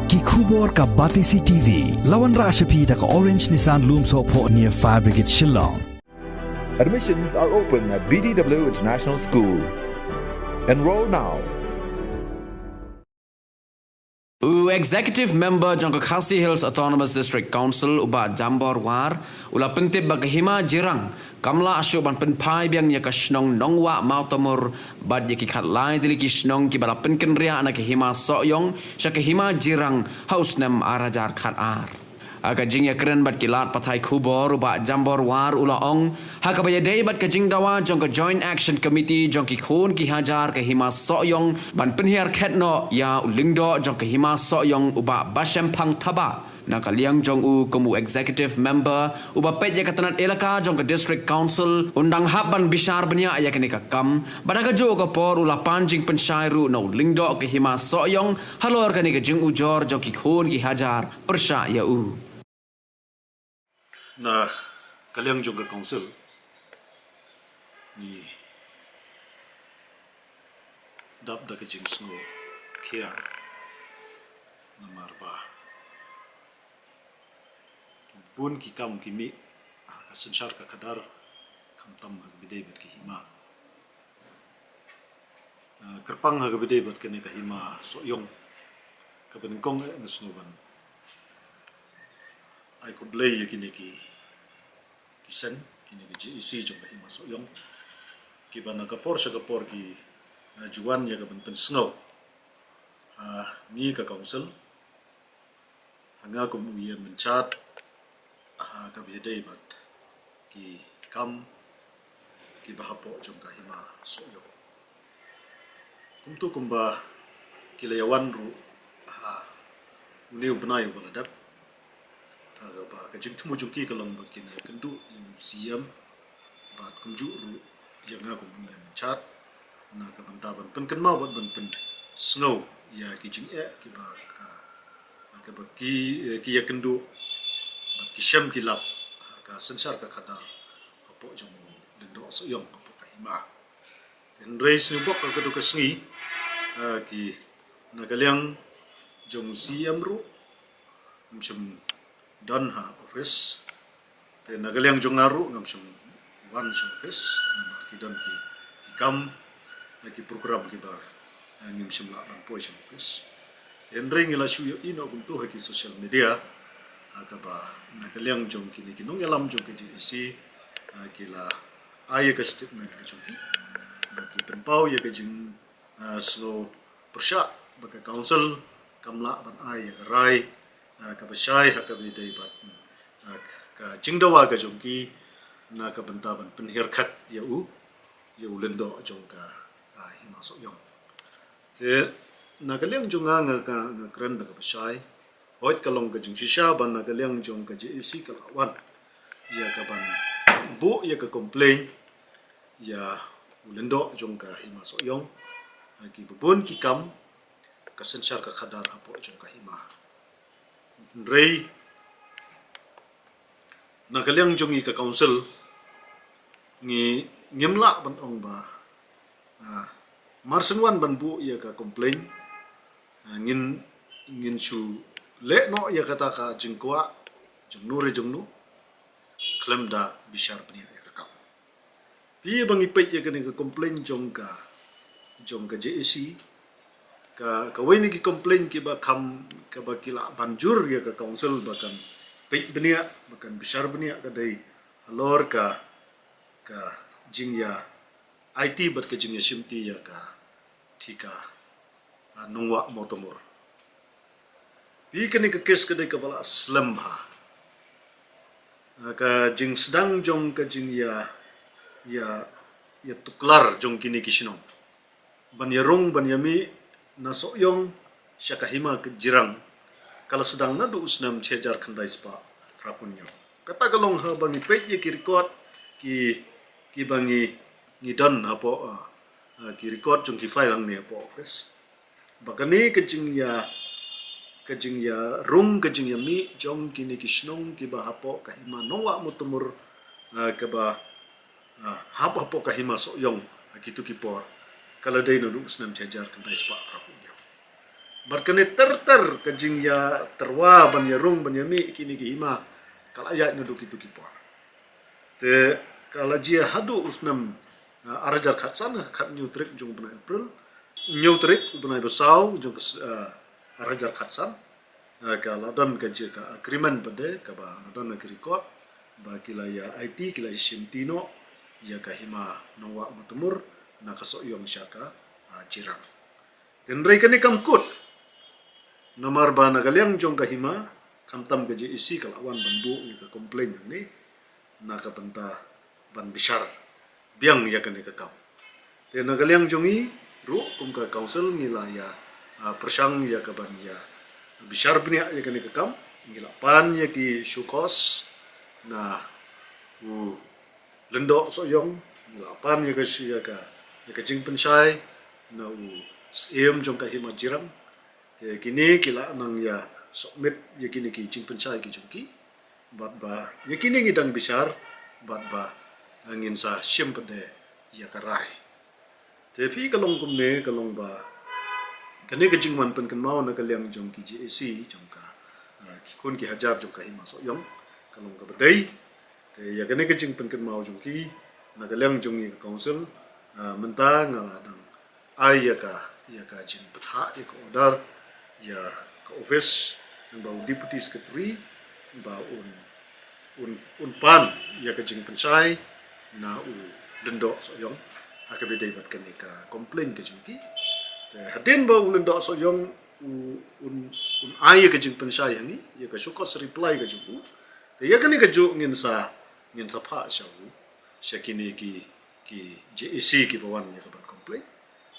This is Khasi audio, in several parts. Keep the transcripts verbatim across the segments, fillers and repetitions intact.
Ki khubor ka Batesi T V. La wanrah sha phi da ka Orange Nissan Lumsohphoh near Fire Brigade Shillong. Admissions are open at B D W International School. Enroll now. U Executive Member jong ka Khasi Hills Autonomous District Council, u Bah Jambor War, u la pyntip ba ka Hima Jirang kam lah shuh ban pynphai biang ïa ka shnong Nongwah Mawtamur bad ïa ki khatlai tylli ki shnong kiba la pynkynriah na ka Hima Sohiong sha ka Hima Jirang ha u snem ar hajar khatar. Ha ka jingïakren bad ki lad pathai khubor, u Bah Jambor War u la ong, ha kaba ïadei bad ka jingdawa jong ka Joint Action Committee jong ki khun ki hajar ka Hima Sohiong ban pynhiar khet noh ïa u lyngdoh jong ka Hima Sohiong, u Bah Bashemphang Thabah. Na ka liang jong u kum u executive member uba peit ïa ka tnat elaka jong ka District Council, un dang hap ban bishar bniah ïa kane ka kam. Bad ha kajuh ka por u la pan jingpynshai ruh na u lyngdoh ka Hima Sohiong halor kane ka jingujor jong ki khun ki hajar pyrshah ïa u. Na ka liang jong ka council, ngi dap da ka jingsngewkhia namar ba bun ki kam ki mih ha ka synshar ka khadar, khamtam ha kaba ïadei bad ki hima. Ah, kyrpang ha kaba ïadei bad kane ka Hima Sohiong, kaba nyngkong eh nga sngew ban ai khublei ïa kine ki, ki seng, kine ki J A C jong ka Hima Sohiong, kiba na ka por sha ka por ki, ah, ju wan ïa ka ban pynsngew ha ngi ka council, ha nga kum u ïa mynshat, ha kaba ïadei bad ki kam kiba hapoh jong ka Hima Sohiong. Kumto kumba ki la ïa wan ruh ha une u bnai uba la dep, ha kaba ka jingthmu jong ki ka long ba kin ïakynduh ïa u C M bad kumjuh ruh ïa nga kum u ïa mynshat, na ka bynta ban pynkynmaw bad ban pynsngew ïa ki jingeh kiba ka, kaba ki, eh, ki ïakynduh bad ki shem ki lap ha ka synshar ka khadar hapoh jong u lyngdoh Sohiong, hapoh ka hima. Hynrei sngewbok ha kato ka sngi, eh, ki na ka liang jong u C M ruh ngam shym don ha office. Te na ka liang jong nga ruh ngam shym wan sha office namar ki don ki, ki kam, eh, ki program kiba, eh, ngim shym lah ban poi sha office. Hynrei ngi la shu ïohi noh kumto ha ki social media, ha kaba na ka liang jong kine ki nongïalam jong ka J A C, eh, ki la ai ïa ka statement ka jong ki, ba ki pynpaw ïa ka jing, eh, sngew pyrshah ba ka council kam lah ban ai ïa ka rai, eh, kaba shai ha kaba ïadei bad, eh, ka jingdawa ka jong ki na ka bynta ban pynhiar khet ïa u, ïa u lyngdoh jong ka, eh, Hima Sohiong. Te na ka liang jong nga, nga ka, nga kren da kaba shai. Hooid, ka long ka jingshisha ba na ka liang jong ka J A C ka la wan ïa ka ban buh ïa ka complaint ïa u lyngdoh jong ka Hima Sohiong, ha kiba bun ki kam ka synshar ka khadar hapoh jong ka hima. Hynrei na ka liang jong ngi ka council, ngi, ngim lah ban ong ba, ah, mar shen wan ban buh ïa ka complaint, ah, ngin, ngin shu leh noh ïa kata ka jingkwah jong no re jong no khlem da bishar bniah ïa ka kam. Phi, ba ngi peit ïa kane ka complaint jong ka, jong ka J A C, ka, kawei na ki complaint kiba kham, kaba ki la ban jur ïa ka council ba kan peit bniah, ba kan bishar bniah, ka dei halor ka, ka jingïa aiti bad ka jingïa shimti ïa ka thika, ah, Nongwah Mawtamur. Phi, kane ka case ka dei kaba la slem bha. Ah, ka jingsdang jong ka jingïa, ïa, ïa tuklar jong kine ki shnong ban ïa rung, ban ïa mih na Sohiong sha ka hima ka Jirang, ka la sdang naduh u snem shi hajar khyndai spah phra phew hynñiew. Kata ka long haba ngi peit ïa ki record ki, kiba ngi, ngi don hapoh, ah, ah, ki record jong ki file hangne hapoh office. Ba kane ka jingïa, ka jingïa rung, ka jingïa mih jong kine ki shnong kiba hapoh ka hima Nongwah Mawtamur, ah, kaba, ah, hap hapoh ka hima Sohiong ha kito ki por, ka la dei naduh u snem shi hajar khyndai spah phra phew hynñiew. Bad kane ter ter ka jingïatyrwa ban ïarung ban ïamih kine ki hima ka la ïaid naduh kito ki por. Te ka la jia haduh u snem, ah, ar hajar khatsan, khathynñiew tarik jong u bnai April, hynñiew tarik u bnai ba saw jong ka s-, ah, ar hajar khatsan, ah, ka la don ka jia ka agreement pat de, kaba la don ka record ba ki la ïa aiti, ki la ïa shimti noh ïa ka hima Nongwah Matmur na ka Sohiong sha ka, ah, Jirang. Hynrei kane kam kut. Namar ba na ka liang jong ka hima, khamtam ka J A C ka la wan ban buh ïa ka complaint hangne na ka bynta ban bishar biang ïa kane ka kam. Te na ka liang jong ngi ruh kum ka council ngi la ïa, ah, pyrshang ïa ka ban ïa bishar bniah ïa kane ka kam, ngi la pan ïa ki show cause na u Lyngdoh Sohiong, ngi la pan ïa ka shi-, ïa ka, ïa ka jingpynshai na u Syiem jong ka hima Jirang. Te kine ki la nang ïa submit ïa kine ki jingpynshai ki jong ki. Bad ba ïa kine ngi dang bishar, bad ba, eh, ngin sa shim pat de ïa ka rai. Te phi, ka long kumne, ka long ba kane ka jingwan pynkynmaw na ka liang jong ki J A C, jong ka, eh, ki khun ki hajar jong ka hima Sohiong, ka long kaba dei. Te ïa kane ka jingpynkynmaw jong ki na ka liang jong ngi ka council, ah, mynta nga la dang ai ïa ka, ïa ka jingpynthah, ïa ka order ïa ka office, ba u deputy secretary ba un, un, un pan ïa ka jingpynshai na u Lyngdoh Sohiong ha kaba ïadei bad kane ka complaint ka jong ki. Te hadien ba u Lyngdoh Sohiong u, un, un ai ïa ka jingpynshai hangne, ïa ka show cause reply ka jong u, te ïa kane kajuh ngin sa, ngin sa phah sha u, sha kine ki, ki J A C kiba wan ïa ka ban complain.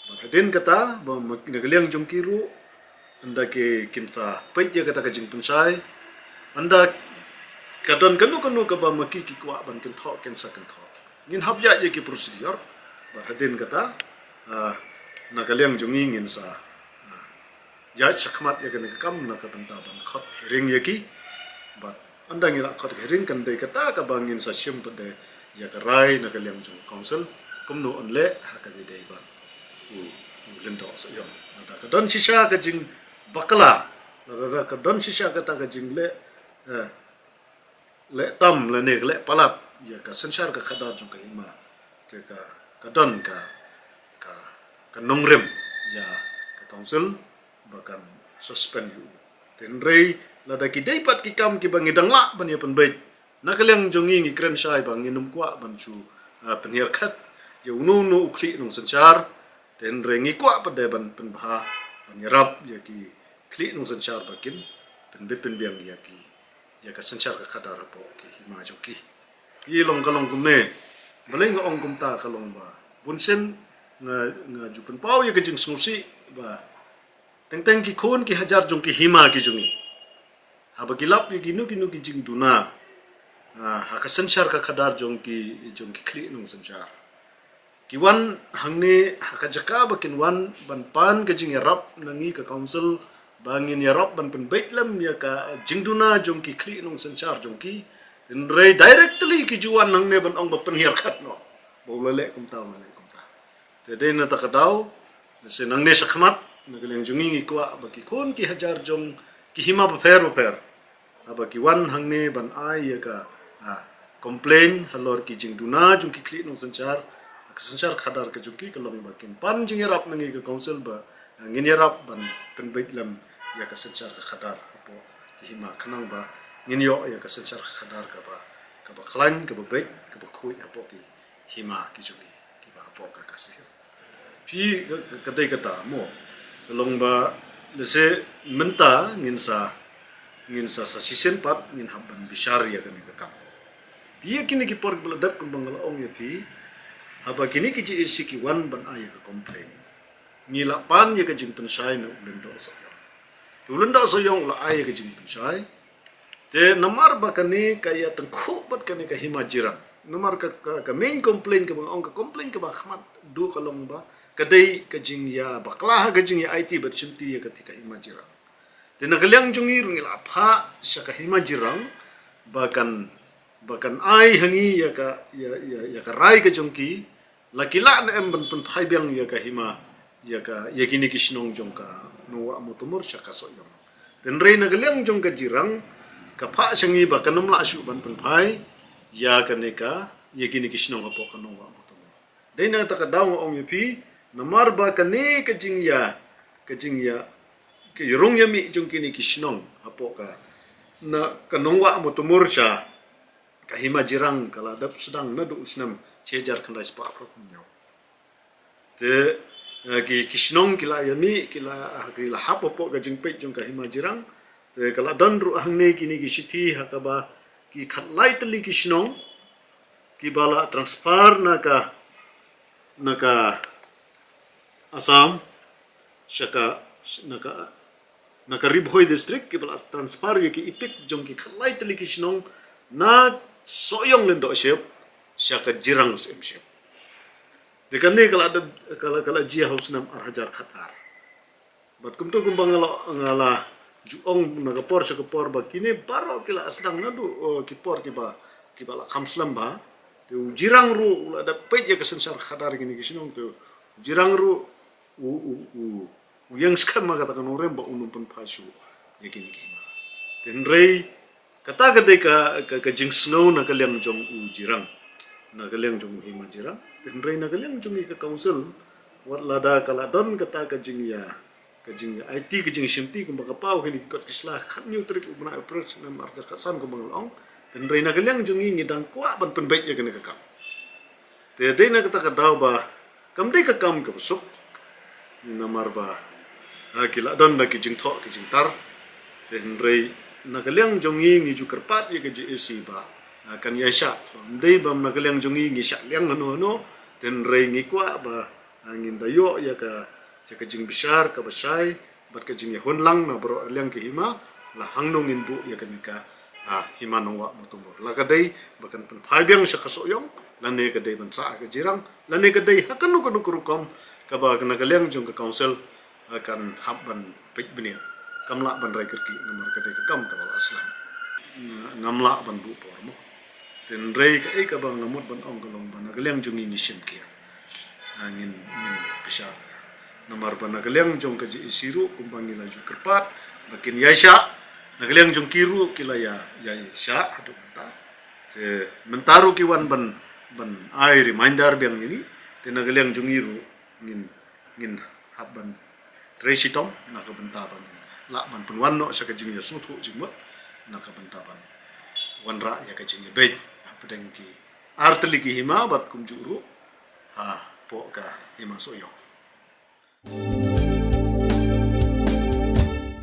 Bad hadien kata, ba ma-, na ka liang jong ki ruh, ynda ki kin sa peit ïa kata ka jingpynshai, ynda ka don kano kano kaba ma ki ki kwah ban kynthoh, kin sa kynthoh. Ngin hap ïaid ïa ki procedure, bad hadien kata, ah, na ka liang jong ngi ngin sa, ah, ïaid shakhmat ïa kane ka kam na ka bynta ban khot hearing ïa ki. Bad ynda ngi la khot hearing, kan dei kata kaba ngin sa shim pat de ïa ka rai na ka liang jong ka council kumno yn leh ha kaba ïadei bad u, u Lyngdoh Sohiong. Lada ka don shisha ka jingbakla, lada ka don shisha kata ka jingleh, eh, leh tam lane ka leh palat ïa ka synshar ka khadar jong ka hima, te ka, ka don ka, ka, ka nongrim ïa ka council ba kan suspend ïa u. Hynrei lada ki dei pat ki kam kiba ngi dang lah ban ïa pynbeit, na ka liang jong ngi ngi kren shai ba ngin ym kwah ban shu, ah, pynhiar khat ïa uno uno u khlieh nongsynshar. Hynrei ngi kwah pat de ban pynbha, ban ïarap ïa ki khlieh nongsynshar ba kin pynbeit pynbiang ïa ki, ïa ka synshar ka khadar hapoh ki hima jong ki. Ki long, ka long kumne. Balei nga ong kumta, ka long ba bunsien nga, nga ju pynpaw ïa ka jingsngewsih ba teng teng ki khun ki hajar jong ki hima ki jong ngi, haba ki lap ïa kino kino ki jingduna, ah, ha ka synshar ka khadar jong ki, jong ki khlieh nongsynshar, ki wan hangne ha ka jaka ba kin wan ban pan ka jingïarap na ngi ka council ba ngin ïarap ban pynbeit lem ïa ka jingduna jong ki khlieh nongsynshar jong ki. Hynrei directly ki ju wan hangne ban ong ba pynhiar khat noh, ba u la leh kumta, u la leh kumta. Te dei na kata ka daw, lehse nangne shakhmat, na ka liang jong ngi ngi kwah ba ki khun ki hajar jong ki hima bapher bapher, haba ki wan hangne ban ai ïa ka, ah, complain halor ki jingduna jong ki khlieh nongsynshar, ka synshar khadar ka jong ki, ka long ba kin pan jingïarap na ngi ka council ba, ah, ngin ïarap ban pynbeit lem ïa ka synshar ka khadar hapoh ki hima, khnang ba ngin ïoh ïa ka synshar ka khadar kaba, kaba khlaiñ, kaba beit, kaba khuid hapoh ki hima ki jong ngi kiba hapoh ka Khasi Hills. Phi, ka, ka, ka dei kata mo. Ka long ba lehse mynta ngin sa, ngin sa, sa shisien pat ngin hap ban bishar ïa kane ka kam. Phi, ïa kine ki por kiba la dep, kumba nga la ong ïa phi, haba kine ki J A C ki wan ban ai ïa ka complain, ngi la pan ïa ka jingpynshai na u Lyngdoh Sohiong. Te u Lyngdoh Sohiong u la ai ïa ka jingpynshai. Te namar ba kane ka ïa tyngkhuh bad kane ka hima Jirang, namar ka, ka, ka main complain kaba nga ong, ka complain kaba khmat duh ka long ba ka dei ka jingïabakla ha ka jingïa aiti bad shimti ïa kata ka hima Jirang. Te na ka liang jong ngi ruh ngi la phah sha ka hima Jirang ba kan, ba kan ai ha ngi ïa ka, ïa, ïa, ïa ka rai ka jong ki, la ki lah ne em ban pynphai biang ïa ka hima, ïa ka, ïa kine ki shnong jong ka Nongwah Mawtamur sha ka Sohiong. Hynrei na ka liang jong ka Jirang ka phah sha ngi ba kan ym lah shuh ban pynphai ïa kane ka, ïa kine ki shnong hapoh ka Nongwah Mawtamur. Dei na kata ka daw nga ong ïa phi, namar ba kane ka jingïa, ka jingïa, ka ïarung ïamih jong kine ki shnong hapoh ka, na ka Nongwah Mawtamur sha ka Hima Jirang ka la dep sdang naduh u snem shi hajar khyndai spah arphew hynñiew. Te, eh, ki, ki shnong ki la ïamih, ki la, ki la hap hapoh ka jingpeit jong ka Hima Jirang. Te ka la don ruh hangne kine ki shithi ha kaba ki khatlai tylli ki shnong kiba la transfer na ka, na ka Assam, sha ka, na ka, na ka Ri Bhoi District, kiba la transfer ïa ki epek jong ki khatlai tylli ki shnong na Sohiong Lyngdoh Ship sha ka Jirang Syiemship. Te kane ka la, ka la, ka la jia ha u snem ar hajar khatar. Bad kumta kumba nga la, nga la ju ong na ka por sha ka por ba kine baroh ki la sdang naduh, eh, ki por kiba, kiba la kham slem bha. Te u Jirang ruh u la dep peit ïa ka synshar khadar kine ki shnong, te u Jirang ruh u, u, u, u ïeng skhem ha kata ka nongrim ba un ym pynphai shuh ïa kine ki hima. Te hynrei kata ka dei ka, ka, ka jingsngew na ka liang jong u Jirang, na ka liang jong u Hima Jirang. Te hynrei na ka liang jong ngi ka council, wat lada ka la don kata ka jingïa, ka jingïa aiti, ka jingshimti, kumba ka paw kine ki kot ki sla, khathynñiew tarik u bnai April snem ar hajar khatsan kumba nga la ong. Te hynrei na ka liang jong ngi ngi dang kwah ban pynbeit ïa kane ka kam. Te dei na kata ka daw ba kam dei ka kam kaba suk, namar ba, ah, ki la don da ki jingthoh ki jingtar. Te hynrei na ka liang jong ngi ngi ju kyrpad ïa ka J A C ba, ah, kan ïaishah. Ym dei ba na ka liang jong ngi ngi shah liang hano hano. Te hynrei ngi kwah ba, ah, ngin da ïoh ïa ka, ïa ka jingbishar kaba shai bad ka jingïahun lang na baroh arliang ki hima, la hangno ngin buh ïa kane ka, ah, Hima Nongwah Mawtamur. La ka dei ba kan pynphai biang sha ka Sohiong, lane ka dei ban sah ha ka Jirang, lane ka dei ha kano kano ka rukom kaba na ka liang jong ka council, ah, kan hap ban peit bniah. Kam lah ban rai kyrkieh namar ka dei ka kam kaba la slem. Nga, ngam lah ban buh por mo. Te hynrei kaei kaba nga mut ban ong ka long ba na ka liang jong ngi ngi shim khia. Ah, ngin, ngin bishar. Namar ba na ka liang jong ka J A C ruh kumba ngi la ju kyrpad ba kin ïaishah, na ka liang jong ki ruh ki la ïa, ïaishah haduh mynta. Te mynta ruh ki wan ban, ban ai reminder biang ïa ngi. Te na ka liang jong ngi ruh ngin, ngin hap ban trei shitom na ka bynta ba ngin lah ban pynwan noh sha ka jingïasngewthuh jingmut, na ka bynta ban wanrah ïa ka jingïabeit hapdeng ki ar tylli ki hima bad kumjuh ruh hapoh ka Hima Sohiong.